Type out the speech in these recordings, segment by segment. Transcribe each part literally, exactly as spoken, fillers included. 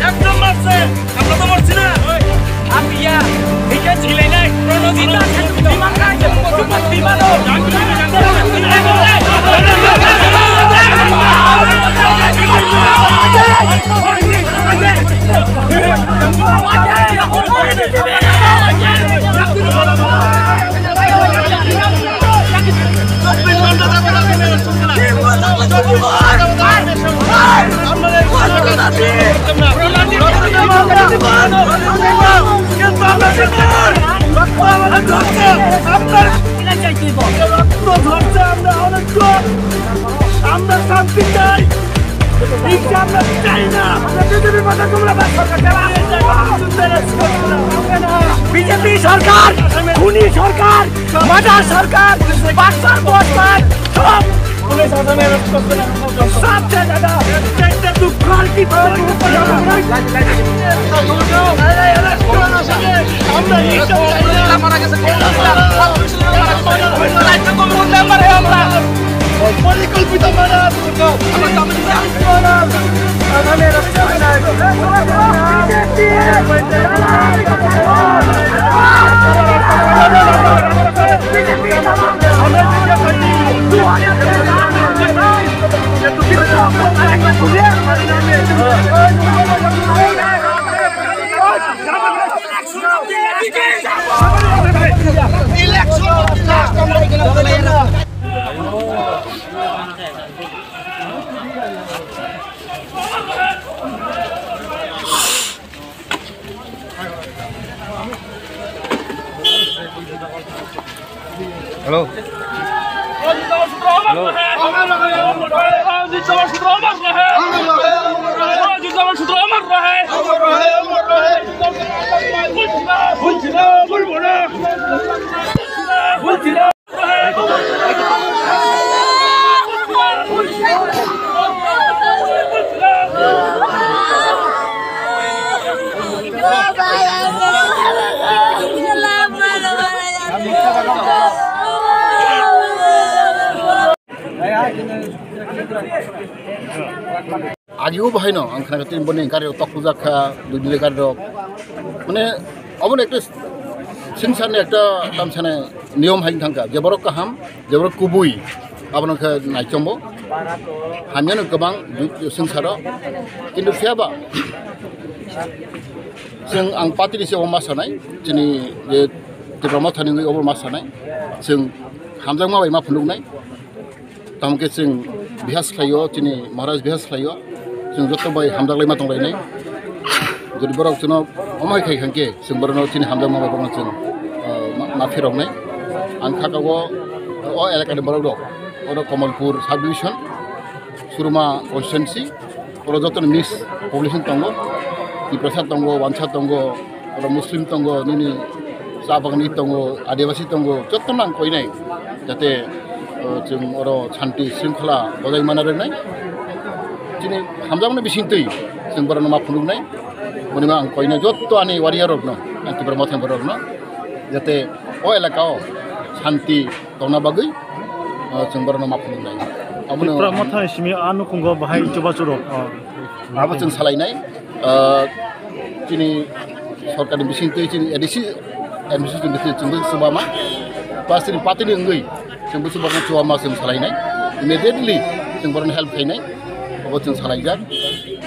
একদম মারছে। আমরা তো মরছি না। আমি ইয়া, ভিকে ঝিলাই নাই। প্রণজিতা, বিমান নাই, বিমান নাই। আমরা শান্তি চাই। হিংসা আমরা চাই না। বিজেপি সরকার, খুনি সরকার, মার্ডার সরকার, বাটপার বসপার, সব। পুলিশ আসামে অ্যারেস্ট করছে না। সব জায়গা। একটা দুঃখ আর কি। আমরা হিংসা চাই না। মারা গেছে। পরিকল্পিত murder. Hello. Hello. Agio bahaino ang khna khe boni gari rok tok pujak kha, dui dui gari rok. Mane, obo ekta singsani ekta tamsani niyom hai thangkha, je borok kaham, je borok kubui, abono khe naichombo. Hamyano kwbang dui singsaro. Kintu phiya ba, chwng ang party ni se obo ma sanai, chini je Tipra Mothani wngwi obo ma sanai, chwng hamjakma bai ma phunuknai. Tamo khe chwng bihas khlaio, chini Maharaj bihas khlaio, chwng joto bai hamjaklaima tonglainai. Jodi borok chwngno omo hai khai khankhe, chwng borokno chini hamjakma bai borokno chwng, ah, ma, ma phiroknai. Ang kha ka o, o elakani borok rok, oro Kamalpur sub division, Suruma constituency, oro jotono mix population tongo, Tiprasa tongo, Wansa tongo, oro Muslim tongo, nini cha bagani tongo, Adivasi tongo, jotono ang koinai, jate, o, chwng oro shanti shringkhola bojai mana rwnai. Chini hamjakmani bisingtwi chwng borokno ma phunuknai, boni ma ang koinai joto ani warrior rokno, ang Tipra Mothani borok rokno, jate o elaka o shanti tongna bagwi, o, chwng borokno ma phunuknai. Abono Tipra Mothani simi a nukhungo bahai chubachu rok, o. Abo chwng salainai, ah, chini sorkarni bisingtwi chini A D C, M D C chwng bising chwngbo chubama. Plus chini partyni wngwi chwngbo chubama chubama chwng salainai. Immediately chwng borokno help khainai. Abo chwng salaijak.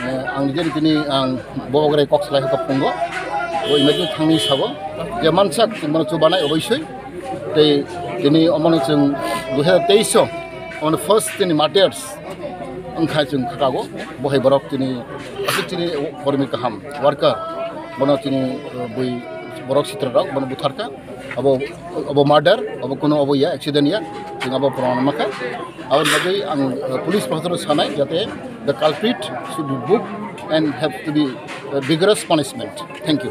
Eh, ang nijeni tini ang bo bagwi kok salai kok phungo. Bo immediately thangni sabo. Je mansak chwng bono chubanai oboisoi. Tei tini omono chwng dui hazar teis o, omono first tini martyrs wngkha chwng khakago, bo hai borok tini aswk chini kormi kaham, worker, bono chini, uh, bui borok sitra rok bono butharkha, abo, abo murder, abo kuno abo ya, accident ya, chwng abo proman makha. Aboni bagwi ang, uh, police proshasano sanai jate the culprit should be booked and have to be, uh, vigorous punishment. Thank you.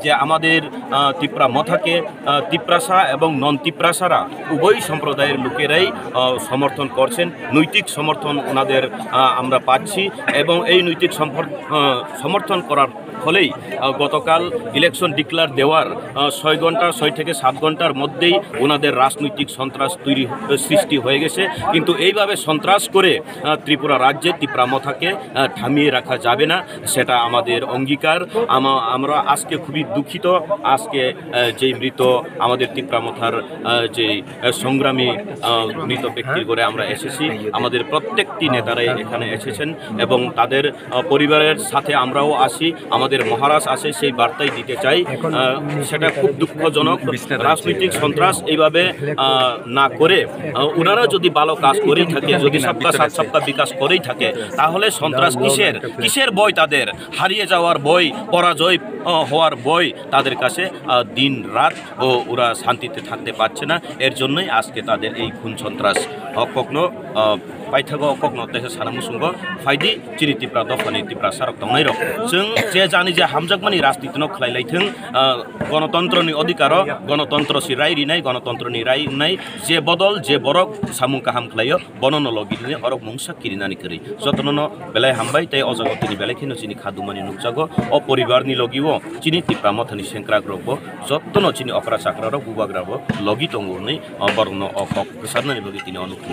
যে আমাদের, আহ, তিপ্রা মথাকে, আহ, তিপ্রাসা এবং নন তিপ্রাসারা উভয় সম্প্রদায়ের লোকেরাই, আহ, সমর্থন করছেন, নৈতিক সমর্থন ওনাদের, আহ, আমরা পাচ্ছি এবং এই নৈতিক সম্পর-, আহ, সমর্থন করার ফলেই, আহ, গতকাল ইলেকশন ডিক্লেয়ার দেওয়ার, আহ, ছয় ঘন্টা, ছয় থেকে সাত ঘন্টার মধ্যেই ওনাদের রাজনৈতিক সন্ত্রাস তৈরি হ-, সৃষ্টি হয়ে গেছে। কিন্তু এইভাবে সন্ত্রাস করে, আহ, ত্রিপুরা রাজ্যে তিপ্রা মথাকে, আহ, থামিয়ে রাখা যাবে না। সেটা আমাদের অঙ্গীকার। আমা-, আমরা আজকে খুবই দুঃখিত, আজকে, আহ, যেই মৃত আমাদের তিপ্রা মথার, আহ, যেই, আহ, সংগ্রামী, আহ, মৃত ব্যক্তির ঘরে আমরা এসেছি। আমাদের প্রত্যেকটি নেতারাই এখানে এসেছেন এবং তাদের, আহ, পরিবারের সাথে আমরাও আছি। আমাদের মহারাজ আছে, সেই বার্তাই দিতে চাই। আহ, সেটা খুব দুঃখজনক। রাজনৈতিক সন্ত্রাস এইভাবে, আহ, না করে, আহ, ওনারা যদি ভালো কাজ করেই থাকে, যদি সবকা সাথ সবকা বিকাশ করেই থাকে, তাহলে সন্ত্রাস কিসের, কিসের ভয় তাদের? হারিয়ে যাওয়ার ভয়, পরাজয়, আহ, হওয়ার ভয় তাদের কাছে, আহ, দিন রাত ও ওরা শান্তিতে থাকতে পারছে না। এর জন্যই আজকে তাদের এই খুন সন্ত্রাস। Hok kokno, ah, paithago kokno teisa sana musungo phaidi chini Tipra dophani Tiprasarok tongnairok. Chwng je jani je hamjakmani rajnitino khlai laithwng, ah, gonotontroni odhikaro, gonotontro si rai rinai, gonotontroni rai wngnai, je bodol, je borok samung kaham khlaio, bonono logi rinai orok mungsa kirinani kwrwi. Jotonono belai hambai tei o jaga tini belai kheno chini khadumani nukjago. O poribarni logio chini Tipra mothani sengkrakrokbo jotono chini okra chakrarok bubagrabo logi tongo hwnwi, o borokno o kok kwcharnani bagwi tini o nukthungo.